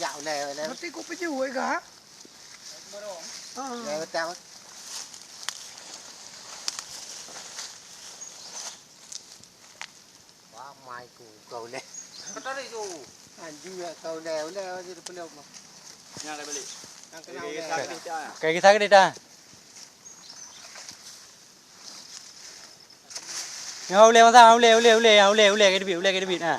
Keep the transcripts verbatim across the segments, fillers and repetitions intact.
Jak ulèe, ulèe. Berarti kau peju, eh, kah? Ah. Ya, betul. Wah, mai ku kau ulèe. Kata dia tu. Anju ya kau ulèe, ulèe aja dia peluk. Yang dah balik. Yang kena ulèe. Kayak kita ke dah. Nyoe ulèe masa, ulèe, ulèe, ulèe, ulèe, ulèe, ke debit, ulèe, ke debit, ha.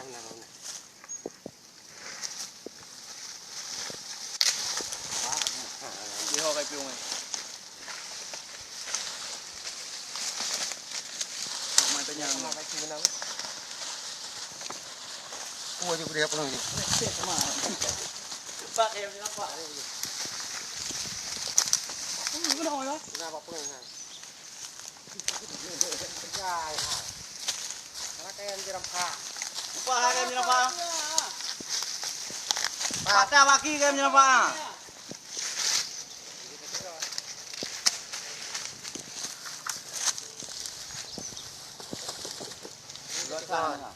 Di ho kai piung, eh. Mai tanya. Oh, dia boleh apa lagi? Pak, eh, kenapa? Kenapa, ya? Kenapa pun, ha? Jai, ha. Karena kayak yang jerempah. Upah kayak yang jerempah. Patah baki kayak yang jerempah. Dua sana.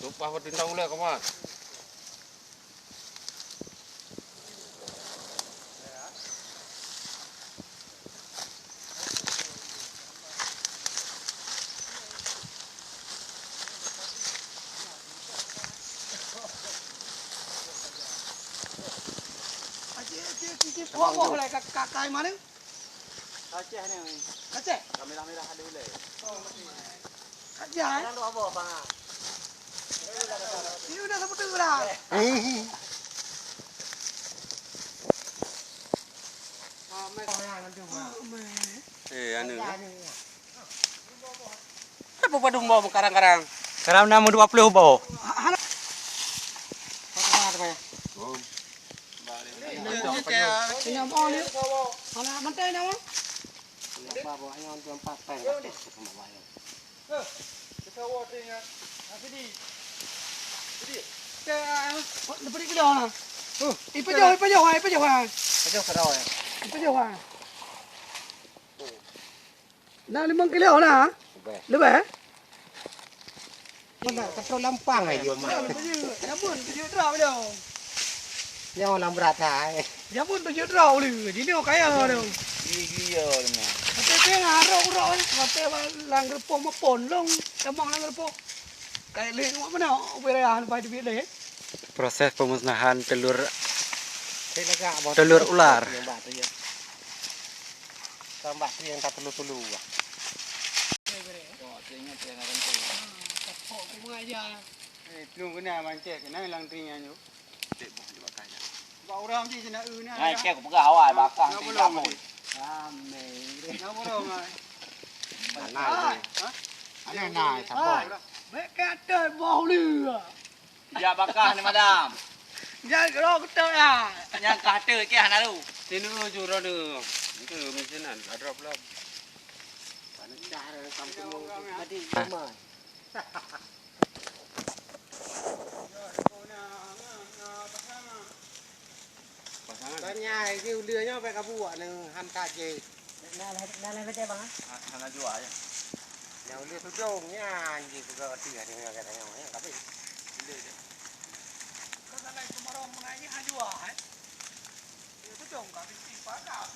Tumpah bak tintang ulèe, kawan. Aceh, Aceh, Aceh, Aceh. Wah, wah, lai ka-, ka-, kai mana? Aceh ni. Aceh? Ka merah-merah ada ulèe. Oh, Aceh, eh? Ada dua boh, Bang. Ini udah satu tu dah. Eh. Ah, mai. Oh, mai. Eh, anu. Ada ni. Apa padum boh karang-karang? Karang enam dua puluh boh. Hana. Ini apa ni? Hana mantai nama? Ini apa boh? Ini untuk empat tank. Lepas ni kilo lah. Ipajoh, ipajoh, ipajoh. Ipajoh kilo, ya. Ipajoh, ha. Nah, limong kilo na. Leubeh. Leubeh, eh? Mana ketrok lampang aja, Mak. Jamun, tujuh drop dia. Yang orang berat, hai. Jamun tujuh drop dia. Jini kaya dia. Gila-gila dia, Mak. Tapi dia ngarok-rok, eh. Sampai lang geureupoh mapon long. Tamong lang geureupoh. Kayak leh, mak mana? Wilayah lepas tu leh. Proses pemusnahan telur, telur ular. Tambah tu yang tak tulu-tulu. Tepok ku mengajar. Eh, belum kena mancing, kena hilang telinga nyu. Bak orang je kena eu na. Hai, cek peugah awai bakah. Ramai. Nama orang ai? Aneh na, sabar. Baik kata bau dia. Jak bakah ni, madam. Jangan kalau kita ya. Nyang kah tu ke hana lu. Sini lu jurah tu. Itu mesin ada drop lah. Panas dah kampung tadi. Pasangan. Tanya je uleu nyoe bèk kabuat nang han tajé. Nah, nah, nah, nah, bang, ah. Ha-, hana jua ya. Nyang uleu tudong nyan je peugah roti ada nyoe kata nyoe ya, tapi. Uleu je. Kau tak naik kemarau mengaji hana jua, eh? Uleu tudong kami simpan dah.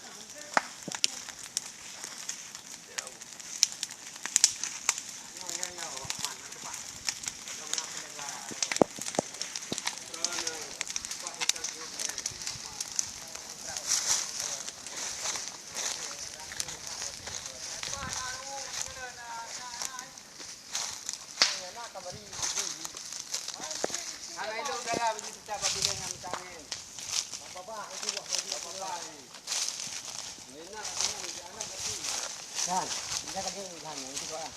Kan, dia kata dia kan, itu doang.